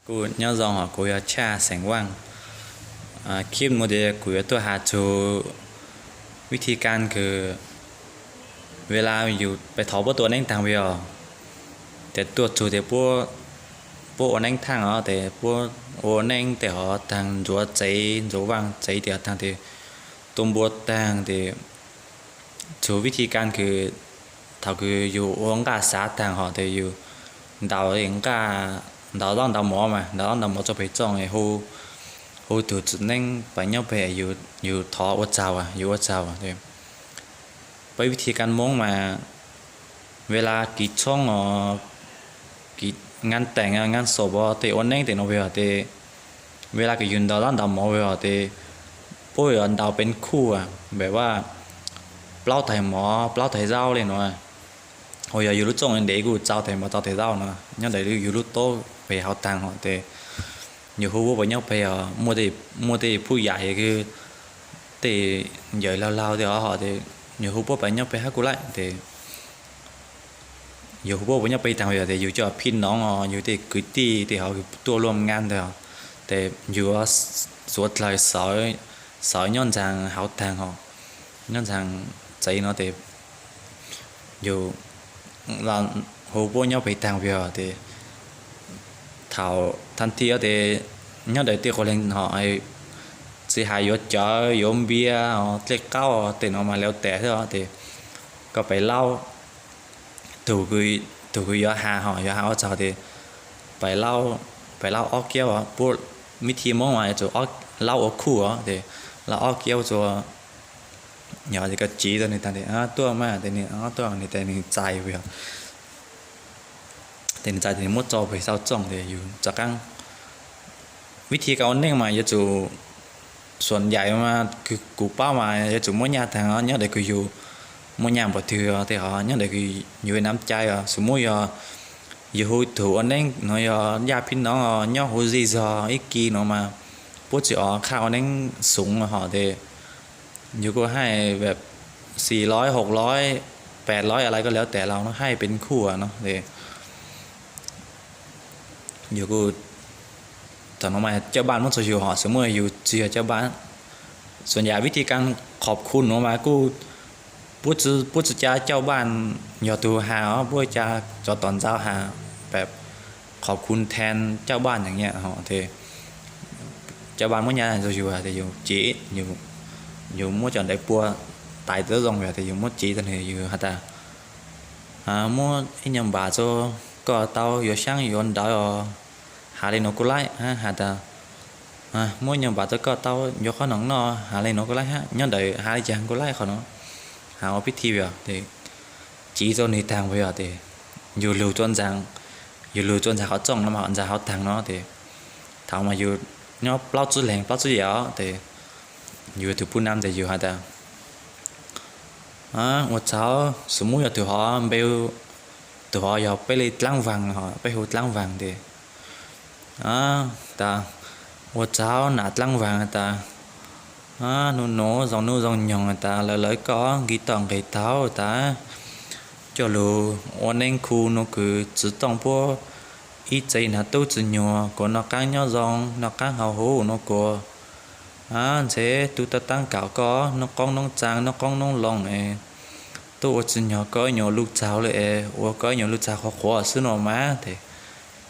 Kuv nyob zoo hos, kuv yog Tshaj xeem Vaaj. Kib nuav tes kuv yuav tuaj has txug vib thi kas kws ua le yus pes thov puab tua neeb taag peb os, tes tuaj txug tes puab ua neeb thaaj os, tes puab ua neeb tes hov taag ntxuav tsev ntxuav vaaj tsev tes hov taag tes tua npua taag tes txug vib thi kas kws thaus kws yus ua nqaj xav taag hov tes yus ntaus nqaj, ntaus zaub ntaus mov mas ntaus zaub ntaus mov tso peg txooj, hu tug txiv neeb pab nyob peg, yus thov ua txaug, yus ua txaug. Peb vib thi kas Moob mas ua le kis tshoob os, kis ngas tees ngas xom os, tes ua neeb tes nuav peb os tes ua le kws yus ntaus zaub ntaus mov peb os tes puab yuav ntaus peb khuj, npe ua plaub taig mov plaub taig zaub le nuav. Ua yog yus lub txooj ntev kuj txaus taig mov txaus taig zaub nuav, nyob ntawm yus lub taub peg hov taag hov tes yus hu puab pab nyob peg os, muaj tej phub yam kws tej yawm laug laug tej hov hov tes yus hu puab pab nyob peg hab kuj laib tes yus hu puab pab nyob peg taag peb os tes yus cov phib noov os, yus tej kwv tij tej hov tuaj luaj ngas ntawd os, tes yus yuav xuav dlawg xawv nyob ntxaag hauv taag os, nyob ntxaag tsev nuav tes yus hu puab nyob peg taag peb os tes thaum thaum thib tes nyob ntawm tej quas leeg hov txiv has yuav cawv yuav npias os, dlej qaub tej nuav mas lawv tes xwb os tes koj pab laub, tug kws yuav has hov yuav has ua txaug tes pab laub ob kiab os, puab vib thi Moob mas yuav tsum laub ua khuj os tes laub ob kiab ua txug, yog tes koj tsiv tau nwg taag tes tuaj mas tes nwg tuaj nwg tes nwg txais peb os, tes nwg txais tes nwg muab tso peg saum txooj tes yus rov qaab. Vib thi kas ua neeb mas yuav tsum xuam yaim mas kws kuv paub mas yuav tsum muaj nyaj taag os, nyob ntawm kws yus muaj nyaj npaum twg tej hov nyob ntawm kws yus nam cai os, xws muab yog yus hu tug ua neeb nuav yog yaj phib noov os nyob huv zig zog ib kis nuav mas puab tsi o qhaj ua neeb xoov hov tes yus kuj haij xis loib haum loib peb loib a lais koj le tes laus nuav haij peb khuj nuav tes yus kuj thaum nuav mas caj npaaj muab txug yus hov, xws muab yus tsi yog caj npaaj, xuam yaim vib thi kas khob khum nuav mas kuj puab tsi ca caj npaaj yog tug has os, puab ca cov tom ntxauv has peb khob khum then caj npaaj nyam nyam hov tes caj npaaj muab nyaj txug yus tes yus tsiv, yus muab cov ntawd pua tais tau zoo peb os tes yus muab tsiv tau nwg yus has tas muab ib nyuag npam tso, koj tau yuav xyaab yuav ntawv os, has le nuav kuj laib hab has tas muab ib nyuag npam tso koj tau yuav qhob noom noj, has le nuav kuj laib hab, nyob ntawm has le caag kuj laib qhov nuav, has ua pib thi peb os tes tsiv tau nwg taag peb os tes yus lug tau ntxaag, yus lug tau ntxaag qhov txooj nuav mas ntxaag hov taag nuav tes thaum mas yus nyob plaub tsib leeg plaub tsib yam os tes yus tug pub nam tes yus has tas ua txaug, xws muab yog tug hov npe, tug hov yog peb le dlaab vaag hov peb hu dlaab vaag tes tas ua txaug nam dlaab vaag tas nub nub zoo nub zoo nyoog tas lawv lawv koj nqi toj nqis taug tas coj lug ua neeb khu nuav kws tsi tooj puab ib txhia hnav tub txhia nyuag kuas noj qaab nyob zoo noj qaab haus huv nuav kuas ntxhe tub tau taab kaum koj noob qoob noob tsaa noob qoob noob loo es tub ua txhia nyuag koj ib nyuag lug txaug le es ua koj ib nyuag lug txaug qhuav qhuav xwb nuav mas tes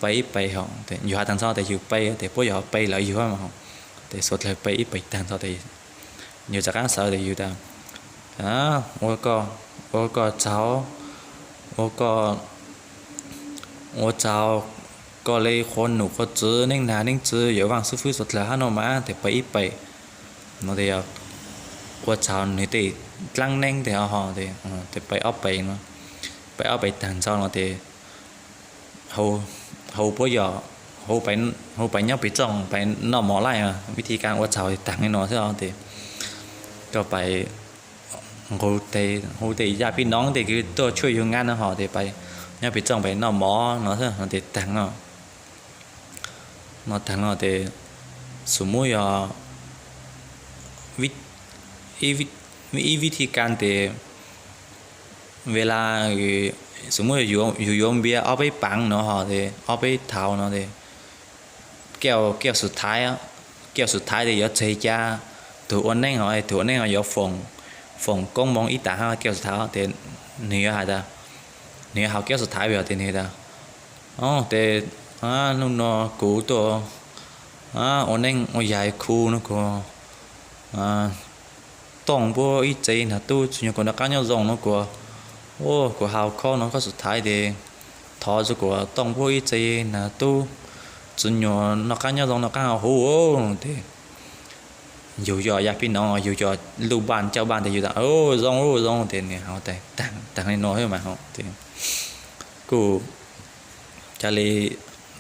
peb ib peb hov, yus has taag nrho tes yus peb tes puab yog peb lawv yug mas tes xuav dlawg peb ib peb taag nrho tes yus rov qaab xaav tes yus tas ua koj, ua koj txaug, ua koj, ua txaug koj le qhuas num qhuas txwv neeb nag neeb txwv yuav vaaj xwb fwb xuav dlawg hab nuav mas tes peb ib peb nuav tes yog ua txaug nwg tej dlaab neeb tes ho tes peb ob peb, peb ob peb taag nrho nuav tes hu puab yog hu peb nyob peg txooj peb noj mov laij, vib thi kas ua txaug taag le nuav xwb tes koj peb hu tej yaj pib noov tej kws tuaj tshuaj yug nqaj nuav hov tes peb nyob peg txooj peb noj mov nuav xwb tes taag no, noj taag no tes xws muab yog ib vib thi kas tes ua le xws muab yus yuav npias ob peb paav nuav hov tes ob peb thaus nuav tes keo xu thaiv, keo xu thaiv tes yuav tseg cas, tug ua neej os, tug ua neej os yuav foom koob moov ib tag hab keo xu thaiv tes nwg yuav has tas, nwg yuav has keo xu thaiv os tes nwg tas, o tes, nub nua kuv tuaj ua neej ua yaig khu nub kuv tooj puab ib txhia nag tub tsi nyuag kuas noj qaab nyob zoo nub kuv, kuv has kho nub kho xu thaiv tes thov tsi kuas tooj puab ib txhia nag tub tsi nyuag noj qaab nyob zoo noj qaab huv tes yug yog yaj pib noov yug yog luj npaaj cauj npaaj tes yug tas zoo zoo tes nwg has taag le nuav mas tes kuj ca le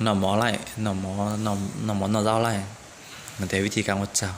noj mov laij, noj mov noj zaub laij, tes vib thib kaam ua tsaug.